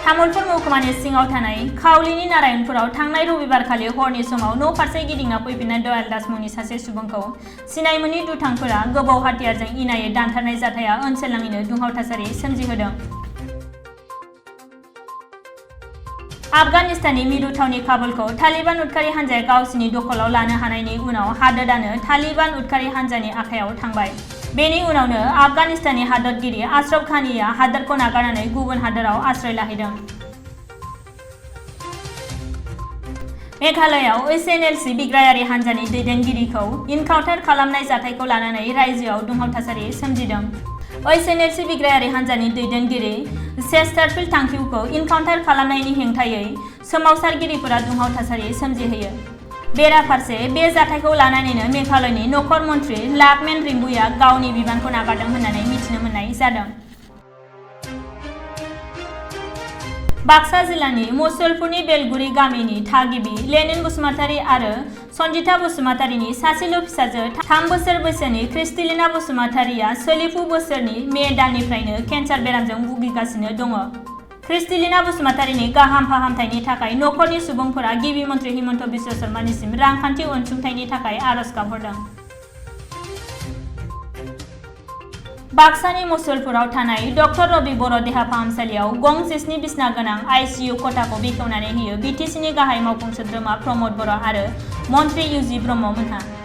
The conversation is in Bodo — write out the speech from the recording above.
तामुलपुर महकुमानि सिङाव थानाय खावलिनि नारायणपुराव थांनाय रबिबारखालि हरनि समाव न' फारसे गिदिंना फैफिननाय दयाल दास मुंनि सासे सुबुंखौ सिनाय मोनि दुथांफोरा गोबाव हाथियारजों इनायै दानथारनाय जाथाया ओनसोलनाङैनो दुंहाव थासारि सोमजिहोदों। आफगानिस्ताननि मिरु थावनि काबुलखौ तालिबान उदखारि हानजाया गावसिनि दखलाव लानो हानायनि उनाव हादोरानो तालिबान उदखारि हानजानि आखायाव थांबाय। बेनि उनावनो आफगानिस्ताननि हादोरगिरि आशरफ घानीआ हादोरखौ नागारनानै गुबुन हादोराव आश्रय लाहैदों। मेघालयआव एसएनएलसी बिग्रायारि हानजानि दैदेनगिरिखौ इनकाउन्टार खालामनाय जाथायखौ लानानै रायजोआव दुंहाव थासारि सोमजिदों। एसएनएलसी बिग्रायारि हानजानि दैदेनगिरि चेस्टारफील्ड थांखिखौ इनकाउन्टार खालामनायनि हेंथायै सोमावसारगिरिफोरा दुंहाव थासारि सोमजिहोयो। बेराफारसे बे जाथायखौ लानानैनो मेघालयनि नखर मन्थ्रि लाकमेन रिम्बुआ गावनि बिबानखौ नागारदों होननानै मिथिनो मोननाय जादों। बाक्सा जिल्लानि मुसलपुरनि बेलगुरि गामिनि थागिबि लेनिन बसुमतारी आरो सन्जिता बसुमतारीनि सासेल' फिसाजो 3 बोसोर बैसोनि क्रिस्टिलिना बसुमतारीया सोलिफु बोसोरनि मे दाननिफ्रायनो केन्सार बेरामजों भुगिगासिनो दङ। क्रिस्टिलिना बसुमतारीनि गाहाम फाहामथायनि थाखाय नखरनि सुबुंफोरा गिबि मन्थ्रि हिमन्त बिश्व शर्मानिसिम रांखान्थि अनसुंथाइनि थाखाय आरज गाबहरदों। बाक्सानि मुसलपुराव थानाय डक्टर रबि बर' देहा फाहामसालियाव गं 7 बिसना गोनां आइसिइउ खथाखौ बेखेवनानै होयो बिटिसिनि गाहाय मावफुं सोद्रोमा प्रमद बर' आरो मन्थ्रि इउजि ब्रह्म मोनहा।